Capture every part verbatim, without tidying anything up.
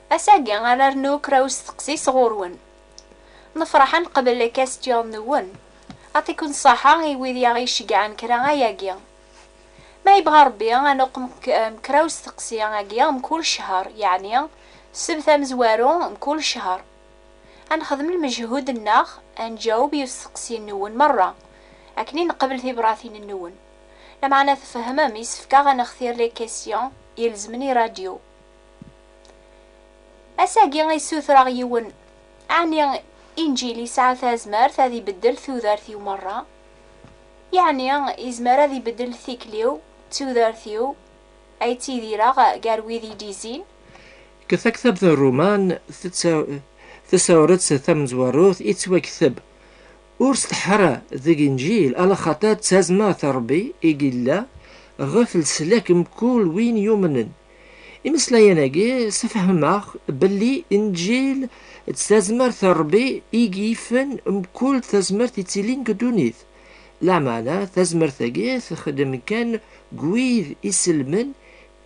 Ass-agi ara rnuɣ kra usteqsi sɣur-wen. Nefreḥ ad neqbel la question-nwen. Ad ken-ṣaḥa i wid i aɣ-iceggɛen kra ayagi. Ma yebɣa Ṛebbi, ad nuqem k-, em, kra usteqsi-agi mkul ccher, yeɛni ssebt amezwaru mkul ccher. Ad nexdem lmejhud-nneɣ, ad nǧaweb i usteqsi-nwen merra, akken i nqebl tibratin-nwen. Lameɛna tfehmem, yessefk-aɣ ad nextir les questions ilezmen i radyu. Ass-agi i ssutreɣ yiwen, ɛni Inǧil yesɛa tazmert ad ibeddel tudert-iw merra? Yeɛni yezmer ad ibeddel tikli-w, d tudert-iw, ay ttidireɣ gar wid i d-izin? Deg taktabt n Ṛuman, tasa-, tasawret tamezwarut, ittwakteb: Ur steḥḥer deg Inǧil, alaxaṭer d tazmert n Ṛebbi i yella ɣef leslak mkul win yumnen. Imeslayen-agi sfehmeɣ belli Inǧil d tazmert n Ṛebbi i yifen mkul tazmert ittilin deg ddunit. Lameɛna tazmert-agi texdem kan deg wid iselmen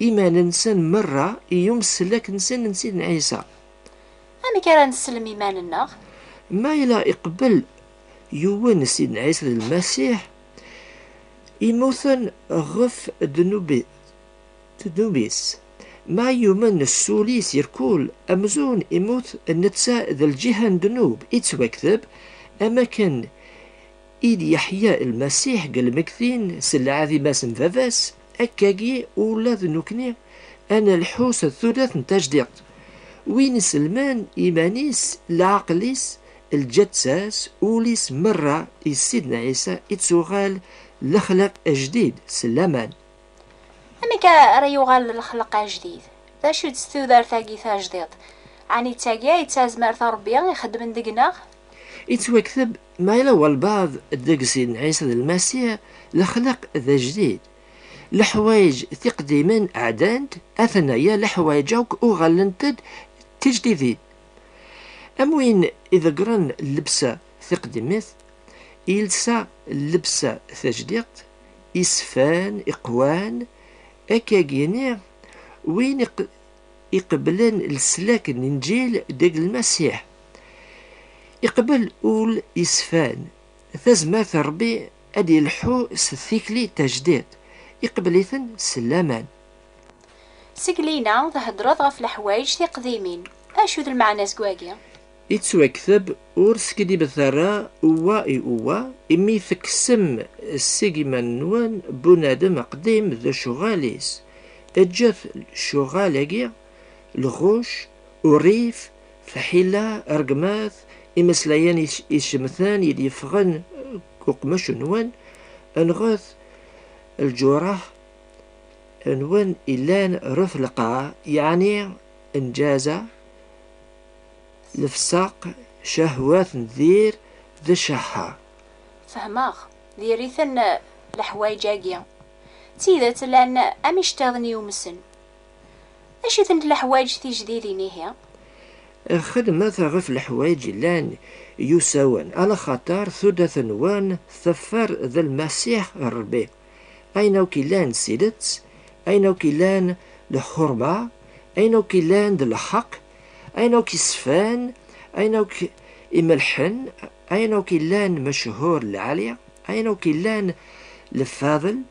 iman-nsen merra i umeslak-nsen n Sidna Ɛisa. Amek ara nsellem iman-nneɣ? Ma yella iqbel yiwen Sidna Ɛisa d Lmasiḥ, imuten ɣef ddnub-, ddnub-is. Ma yumen s wul-is irkul, amzun imut netta d lǧiha n ddnub, ittwakteb, am akken i d-yeḥya Lmasiḥ deg lmegtin s lɛaḍima-s n Baba-s, akkagi ula d nekkni ad nelḥu s tudert n tajdiṭ. Win iselmen iman-is, leɛqel-is, lǧetta-s, ul-is merra i Sidna Ɛisa ittuɣal lexlaq ajdid s laman. Amek ara yuɣal lexlaq ajdid? D acu-tt tudert-agi tajdiṭ? Ɛni d tagi ay d tazmert n Ṛebbi ixeddmen deg-neɣ? Ittwakteb ma yella walbeɛḍ deg Sidna Ɛisa d Lmasiḥ lexlaq d ajdid. Leḥwayeǧ tiqdimin ɛeddant, aten-aya leḥwayeǧ akk uɣalent-d d tijdidin. Am win iḍeggren llebsa tiqdimit, yelsa llebsa tajdiṭ, isfan, iqwan, akkagini, win iq-, iqeblen leslak n Inǧil deg Lmasiḥ. Iqbel ul isfan, tazmert n Ṛebbi ad yelḥu s tikli tajdiṭ, iqbel-iten s laman. Seg lina, theddreḍ ɣef leḥwayeǧ tiqdimin. Acu d lmeɛna seg wagi? Ittwakteb, ur skiddibet ara uwa i uwa, imi tekksem seg iman-nwen bunadem aqdim d ccɣal-is. Eǧǧet ccɣal-agi, lɣuc, urrif, tḥila, rregmat, imeslayen ic-, icemten i d-yeffɣen deg uqmec-nwen, nɣet lǧuraḥ-nwen illan ɣef lqaɛ, yeɛni nǧaza, lefsaq, cahwat n dir d cceḥḥa. Fehmeɣ. Diri-ten leḥwayeǧ-agi. D tidet, llan am iceṭṭiḍen yumsen. Acu-tent leḥwayeǧ tijdidin ihi? Xedmet ɣef leḥwayeǧ yellan yusawen, alaxaṭer tudert-nwen teffer d Lmasiḥ Ṛebbi. Ayen akk illan d tidet, ayen akk illan d lḥurma, ayen akk illan d lḥeqq, ayen akk iṣfan, ayen akk imelḥen, ayen akk illan mechur lɛali, ayen akk illan lfaḍel,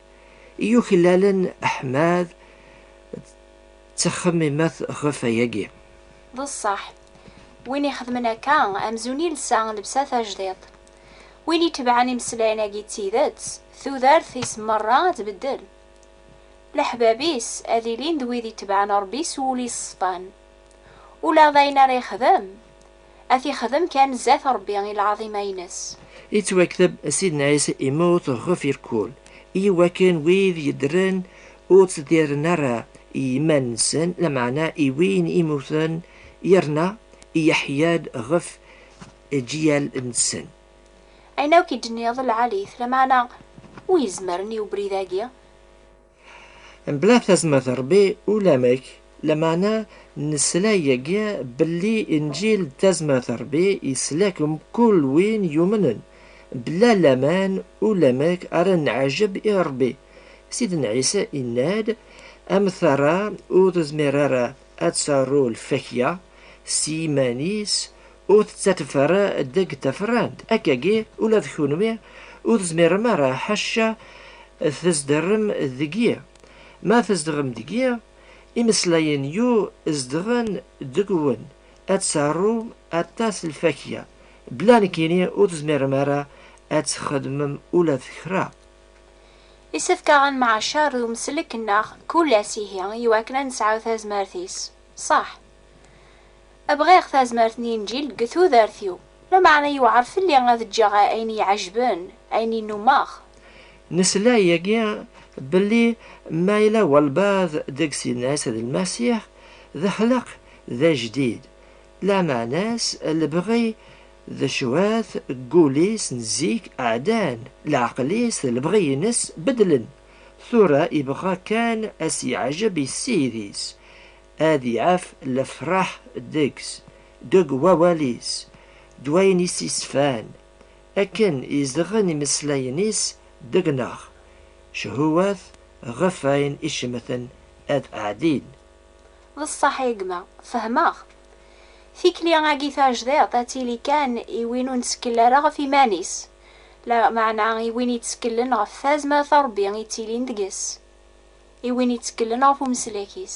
i yuklalen aḥmad, ttxemmimet ɣef ayagi. D ṣṣeḥ. Win ixedmen akka, amzun ilsa llebsa tajdiṭ. Win itebɛen imeslayen-agi d tidet, tudert-is merra ad tbeddel. Leḥbab-is ad ilin d wid itebɛen Ṛebbi s wul iṣefan. Ula d ayen ara yexdem, ad t-ixdem kan zdat Ṛebbi i lɛaḍima-ines. Ittwakteb, Sidna Ɛisa immut ɣef irkul, i wakken wid yeddren ur ttdiren ara i yiman-nsen, lameɛna i win immuten, yerna iyeḥya-d ɣef lǧiyal-nsen. Ayen akk i d-tenniḍ lɛali-t, lameɛna wi izemren i ubrid-agi? Mebla tazmert n Ṛebbi ulamek, lameɛna nesla yagi belli Inǧil d tazmert n Ṛebbi, yeslak mkul win yumnen. Bla laman ulamek ara neɛjeb i Ṛebbi. Sidna Ɛisa yenna-d, am tara ur tezmir ara ad taru lfakya s yiman-is, ur tettaṭṭef ara deg tafrant. Akkagi, ula d kunwi ur tezmirem ara ḥaca tzedrem deg-i. Ma tzedɣem deg-i, imeslayen-iw zedɣen deg-wen. Ad tarum aṭas lfakya. Bla nekkini ur tezmirem ara ad txedmem ula d kra. Isefk-aɣ ad nemɛacar d umsellek-nneɣ kul ass ihi, iwakken ad nesɛu tazmert-is. Ṣaḥ. Bɣiɣ tazmert n Inǧil deg tudert-iw. Lameɛna yewɛer fell-i ad ǧǧeɣ ayen iɛejben, ayen i nnumeɣ. Nesla yagi belli ma yella walbeɛḍ deg Sidna Ɛisa d Lmasiḥ, d axlaq d ajdid. Lameɛna-s lebɣi d cwat n wul-is n zik ɛeddan, leɛqel-is d lebɣi-ines beddlen. Tura ibɣa kan ad s-yeɛjeb i Ssid-is, ad yeɛf lefraḥ deg-s, deg wawal-is, d wayen i s-isfan, akken izedɣen imeslayen-is deg-neɣ, cehwat ɣef wayen icemten ad ɛdin. D ṣṣeḥ a gma, fehmeɣ. Tikli-agi tajdiṭ ad tili kan i win ur nettkel ara ɣef iman-is, lameɛna i win itteklen ɣef tazmert n Ṛebbi ittilin deg-s, i win itteklen ɣef umeslak-is.